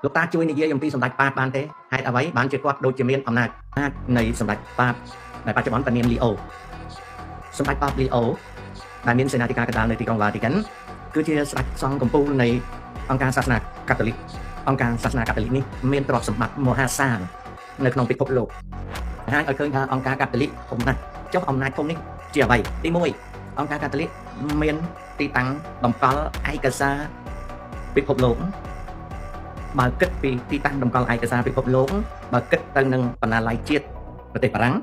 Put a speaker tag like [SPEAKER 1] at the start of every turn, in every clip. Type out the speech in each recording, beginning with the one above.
[SPEAKER 1] លោកតាជួយនិយាយអំពីសម្ដេចប៉ាបបានទេហេតុអ្វីបានជាគាត់ដូចជាមានអំណាចនៃសម្ដេចប៉ាបដែលបច្ចុប្បន្នព្រះនាមលីអូសម្ដេចប៉ាបលីអូដែលមានសេនាធិការកណ្ដាលនៅទីក្រុងវ៉ាទីកានគឺជាស្ដេចសង្ឃកំពូលនៃអង្គការសាសនាកាតូលិកអង្គការសាសនាកាតូលិកនេះមានទ្រព្យសម្បត្តិមហាសាលនៅក្នុងពិភពលោកហើយឲ្យឃើញថាអង្គការកាតូលិកធំណាស់ចុះអំណាចធំនេះជាអ្វីទី1អង្គការកាតូលិកមានទីតាំងតម្កល់ឯកសារពិភពលោកបើគិតពីទីតាំងតម្កល់ឯកសារពិភពលោកបើគិតទៅនឹងបណ្ណាល័យជាតិប្រទេសបារាំង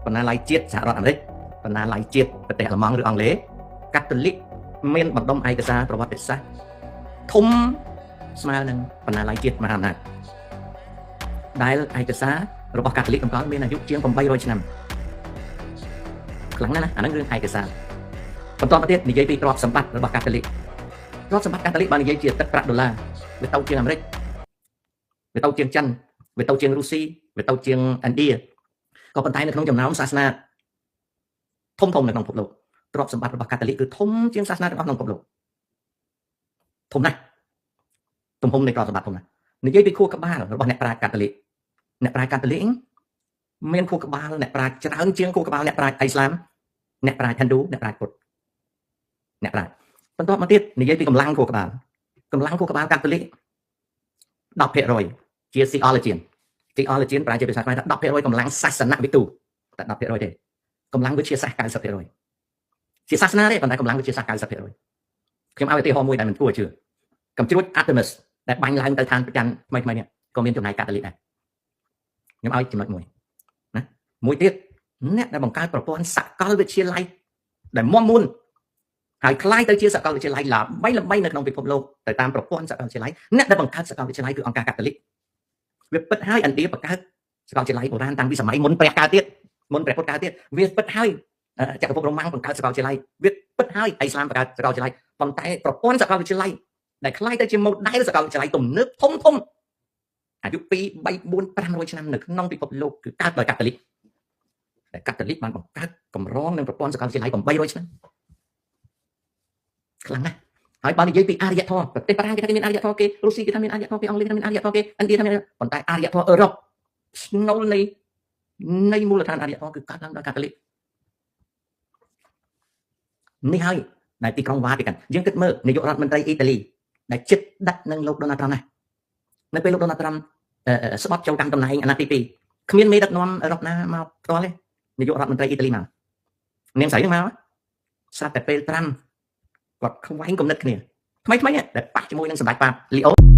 [SPEAKER 1] បណ្ណាល័យជាតិសហរដ្ឋអាមេរិកបណ្ណាល័យជាតិប្រទេសអាល្លឺម៉ង់ឬអង់គ្លេសកាតូលិកមានបណ្ដុំឯកសារប្រវត្តិសាស្ត្រធំស្មើនឹងបណ្ណាល័យជាតិមហាអំណាចដែលឯកសាររបស់កាតូលិកតម្កល់មានអាយុជាង800ឆ្នាំខ្លាំងណាស់ណាអាហ្នឹងរឿងឯកសារបន្តមកទៀតនិយាយពីទ្រព្យសម្បត្តិរបស់កាតូលិកទ្រព្យសម្បត្តិកាតូលិកបើនិយាយជាទឹកប្រាក់ដុល្លារវាទៅជាងអាមេរិកវាទៅជាងចិនវាទៅជាងរុស្ស៊ីវាទៅជាងឥណ្ឌាក៏ប៉ុន្តែនៅក្នុងចំណោមសាសនាធំធំនៅក្នុងពិភពលោកទ្រព្យសម្បត្តិរបស់កាតូលិកគឺធំជាងសាសនាទាំងអស់ក្នុងពិភពលោកធំណាស់ទំហំនៃទ្រព្យសម្បត្តិធំណាស់និយាយពីខួរក្បាលរបស់អ្នកប្រាជ្ញកាតូលិកអ្នកប្រាជ្ញកាតូលិកមានខួរក្បាលអ្នកប្រាជ្ញច្រើនជាងខួរក្បាលអ្នកប្រាជ្ញអ៊ីស្លាមអ្នកប្រាជ្ញហិណ្ឌូអ្នកប្រាជ្ញពុទ្ធអ្នកប្រាជ្ញបន្ទាប់មកទៀតនិយាយពីកម្លាំងខួរក្បាលកម្លាំងខួរក្បាលកាតូលិក10%ជា theologian theologian ប្រែជាភាសាខ្មែរថា10%កម្លាំងសាសនវិទូតែ10%ទេកម្លាំងវិទ្យាសាស្ត្រ90%ជាសាសនាទេប៉ុន្តែកម្លាំងវិទ្យាសាស្ត្រ90%ខ្ញុំឲ្យឧទាហរណ៍មួយដែលមិនគួរឲ្យជឿកំជ្រួច Artemis ដែលបាញ់ឡើងទៅឋានប្រច័នថ្មីថ្មីនេះក៏មានចំណែកកាតូលិកដែរខ្ញុំឲ្យចំណុចមួយណាមួយទៀតអ្នកដែលបង្កើតប្រព័ន្ធសកលវិទ្យាល័យដែលមមមុនហើយคล้ายទៅជាសកលវិទ្យាល័យល្បីល្បីនៅក្នុងពិភពលោកទៅតាមប្រព័ន្ធសកលវិទ្យាល័យអ្នកដែលបង្កើតសកលវិទ្យាល័យគឺអង្គការកាតូលិកវាពិតហើយឥណ្ឌាបង្កើតសកលវិទ្យាល័យបុរាណតាំងពីសម័យមុនព្រះកើតទៀតមុនព្រះពុទ្ធកើតទៀតវាពិតហើយចក្រភពរ៉ូម៉ាំងបង្កើតសកលវិទ្យាល័យវាពិតហើយអ៊ីស្លាមបង្កើតសកលវិទ្យាល័យប៉ុន្តែប្រព័ន្ធសកលវិទ្យាល័យដែលคล้ายទៅជា model សកលវិទ្យាល័យទំនើបធំធំអាយុ2 3 4 500ឆ្នាំនៅក្នុងពិភពលោកគឺកើតដោយកាតូលិកដែលកាតូលិកបានបង្កើតកម្រងនឹងប្រព័ន្ធសកលវិទ្យាល័យ800ឆ្នាំខ្លាំងណាស់ហើយបើនិយាយពីអរិយធម៌ប្រទេសបារាំងគេថាគេមានអរិយធម៌គេរុស្ស៊ីគេថាមានអរិយធម៌គេអង់គ្លេសគេថាមានអរិយធម៌គេឥណ្ឌាថាមានប៉ុន្តែអរិយធម៌អឺរ៉ុបស្នូលនៃមូលដ្ឋានអរិយធម៌គឺកើតឡើងដោយកាតូលិកនេះហើយដែលទីក្រុងវ៉ាទីកានយើងគិតមើលនាយករដ្ឋមន្ត្រីអ៊ីតាលីដែលជិតដាក់នឹងលោកដូណាល់ត្រាំណាស់នៅពេលលោកដូណាល់ត្រាំស្បត់ចូលកាន់តំណែងអាណត្តិទី2គ្មានមេដឹកនាំអឺរ៉ុបណាមកផ្ទាល់ទេនាយករដ្ឋមន្ត្រីអ៊ីតាលីមកនាងស្រីនឹងមកស្រាប់តែពេលត្រាំគាត់ខ្វែងគំនិតគ្នាថ្មីថ្មីដែលប៉ះជាមួយនឹងសម្ដេចប៉ាបលីអូ